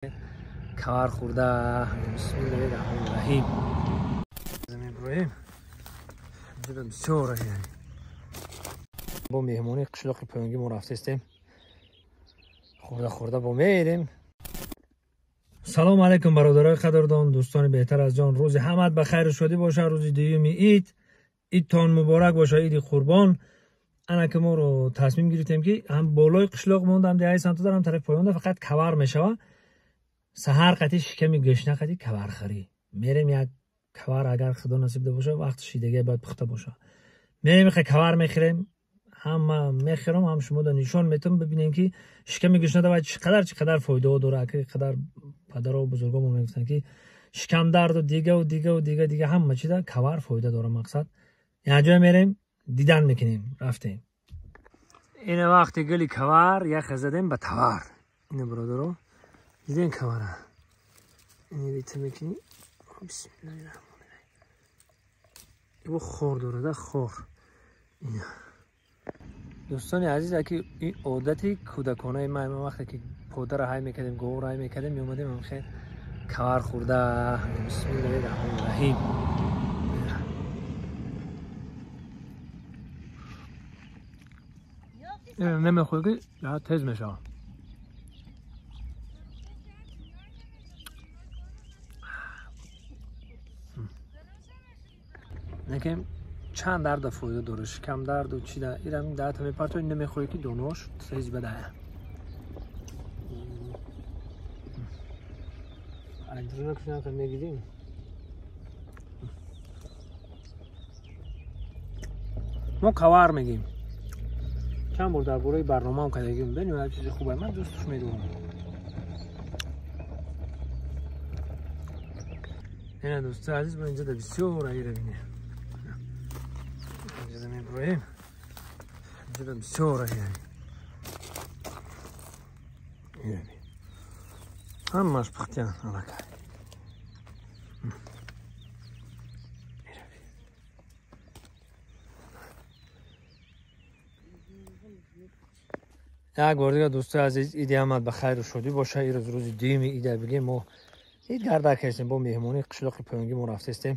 Кавар хӯрда. Бисмиллаҳи раҳмони раҳим. Меброем. Инҷо бисёр бо меҳмони қишлоқи поёнгӣ мо рафтестем. Хӯрда хӯрда бо мерем. Салом алейкум бародарои қадрдон, дӯстони беҳтар аз ҷон. Рӯзи ҳамат ба хайру шодӣ бошад. Рӯзи дуюми ид. Идтон муборак бошад, иди қурбон. Ана ки моро тасмим гирифтем ки ҳам болои қишлоқ мондам, деҳаи Сантодар, ҳам тарафи поёнда фақат кавар мешава. Саҳар қати шиками гӯшна қати кавархӯрӣ. Мерем як кавар, агар худо насиб да боша, вақти шидагия бояд пухта боша. Мерем хе кавар мехӯрем, ҳама мехӯрам, ҳам шумо да нишон метам, бибинем ки шиками гӯшна давай чӣ қадар фоидаҳо дора. Аки қадар падару бузургомо мегуфтанд ки шикамдарду дигаву дигаву дига дига ҳама чиза кавар фоида дора. Мақсад як ҷой мерем, дидан мекунем. Рафтем. Ина вақти гули кавар яхе задем ба тавар. Ина бародаро, диден кавара. Ина бита мекунӣ. Бисмиллаҳи раҳмони раҳим. Ибо хор дорада, хор. Ина дӯстони азиз, аки ин одати кӯдаконаи ма, вақте ки подара ҳай мекардем, говро ҳай мекардем, меомадем ҳамхе кавар хӯрда. Бисмиллаҳи раҳмони раҳим. Намехӯрӣ ки тез мешавад. Лекин чанд дарда фоида дорад, шикамдарду чида ирам дарта мепартои, намехӯрӣ ки донош тез бадая. Мегирим. Мо кавар мегим. Чанд бор дар бораи барномаам кардагим, бениҳоят чизи хубе, ман дӯстш медорам. Ина дӯстои азиз, мо инҷода бисёр аира бинем. Инҷода меброем. Инҷода бисёр аира. Ҳамаш пухтян аллакай. Як бор дигар, дӯстои азиз, иди ҳамат ба хайру шодӣ боша. Ирӯз рӯзи дуюми ида бигем, мо ид гардак ҳестем, бо меҳмонии қишлоқи поёнгӣ мо рафтестем.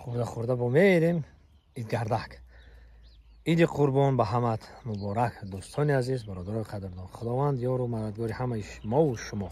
Хӯрда хӯрда бо мерем идгардак. Иди қурбон ба ҳамат муборак, дӯстони азиз, бародарои қадрдон. Худованд ёру мададгори ҳамаи мову шумо.